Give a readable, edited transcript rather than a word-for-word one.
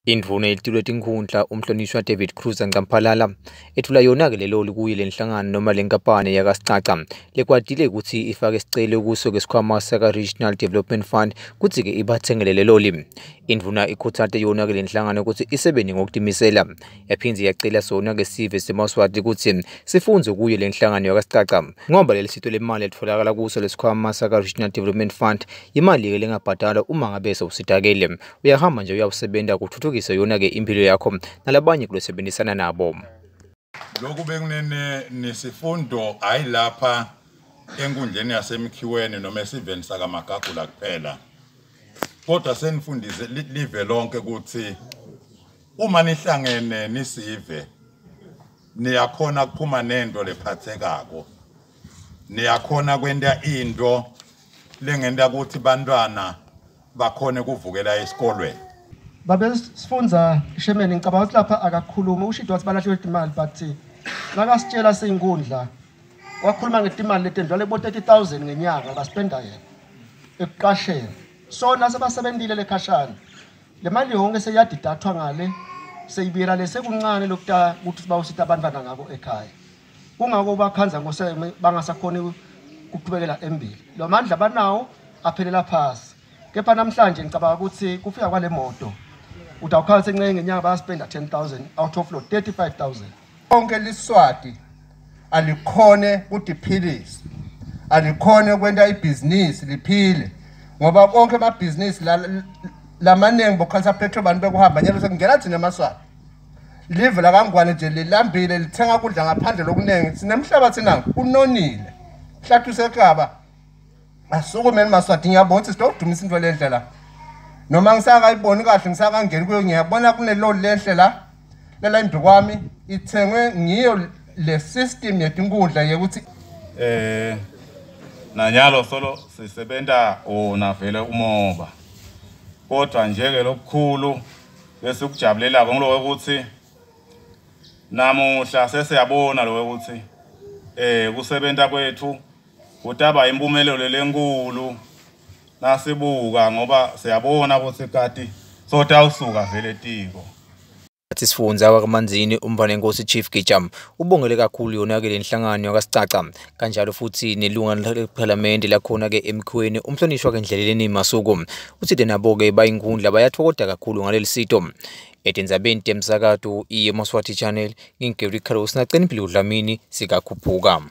Indvuna yelitiko letinkhundla umhlonishwa David Kruger Ngcamphalala etfula yona-ke leloli kuye lenhlangano noma lenkampani yakaSicaca lekwatile kutsi ifake sicelo kuso ke sikhwama saka-Regional Development Fund kutsi-ke ibatsengele leloli. Indvuna ikhutsate yona-ke lenhlangano kutsi isebente ngokutimisela, yaphindze yacela sona-ke sive semaSwati kutsi sifundze kuyo lenhlangano yakaSicaca ngoba lelisito lemali letfolakala kuso lesikhwama saka-Regional Development Fund imali-ke lengabhadalwa uma ngabe sewusitakele. Uyahamba nje uyawusebenta kuthuthukisa yona-ke impilo yakho nalabanye kulosebenzisana nabo. Lokhu bekunene nesifundo hayi lapha enkundleni yaseMkhiweni noma esiveni sakaMagagula kuphela, kodwa senifundise live lonke ukuthi uma nihlangene nisive niyakhona kuphuma nento lephathekako, niyakhona kwenta into lengenta ukuthi bantwana bakhone kuvukela esikolweni. Babe sifundza Shemeni, ngicabanga ukuthi lapha akakhulumi ushido wathi balahlekelwe imali, but nakasitshela siyinkundla wakhuluma ngetimali letendlula bo 30,000 ngenyanga baspenda yena ekuqasheni. So nasebasebentile lekhashana le mali yonke seyadidathwa ngale seyibuyela lesekuncane lokuta ukuthi bawusita abantwana ngako ekhaya. Kungako bakhandza ngose bangasakhoni ukuqhubekela embili, lo mandla banawo aphelela phasi. Kepha namhlanje ngicabanga ukuthi kufika kwale moto utawukhala senceke ngenyanga bayaspenda 10,000 out of lo 35,000. Konke liSwati alikhone kutiphilisa, alikhone kwenta ibhizinisi liphile, ngoba konke amabhizinisi lamaningi bokhalisa petrol bantu bekuhamba nyalo sekungena thina emaSwati. Live lakaNgwane nje lilambile, lithenga kudla ngaphandle lokuningi. Sinemhlaba thina unonile, hlathu seklaba asukumeni maSwati. Ngiyabona ukuthi sidodumisa into lenhle la, noma ngisakayiboni kahle, ngisakangeni kuyo, ngiyabona kuneloli lenhle la lela imbi kwami ithengwe ngiyo le system yetinkundla yekuthi nanyalo solo sisebenta wona vele umoba, kodwa nje ke lokukhulu besikujabulela ngiloko ukuthi namuhla sesiyabona lokho ukuthi kusebenta kwethu kutaba impumelelo lenkulu nasibuka, ngoba siyabona ukuthi kati sotawusuka vele tiko. Sifundza wakaManzini umntfwanenkosi Chief Gijam ubongele kakhulu yona-ke lenhlangano yakaSicaca, kanjalo futhi nelunga lephalamende lakhona-ke eMkhiweni umhlonishwa-ke Ndleleni Masuku. Utsite nabo-ke bayinkhundla bayathokoda kakhulu ngaleli sito. Etindzabeni temsakato iyeMaswati Channel, ngingu Gary Carlos naceniphilo Dlamini sikakhuphuka.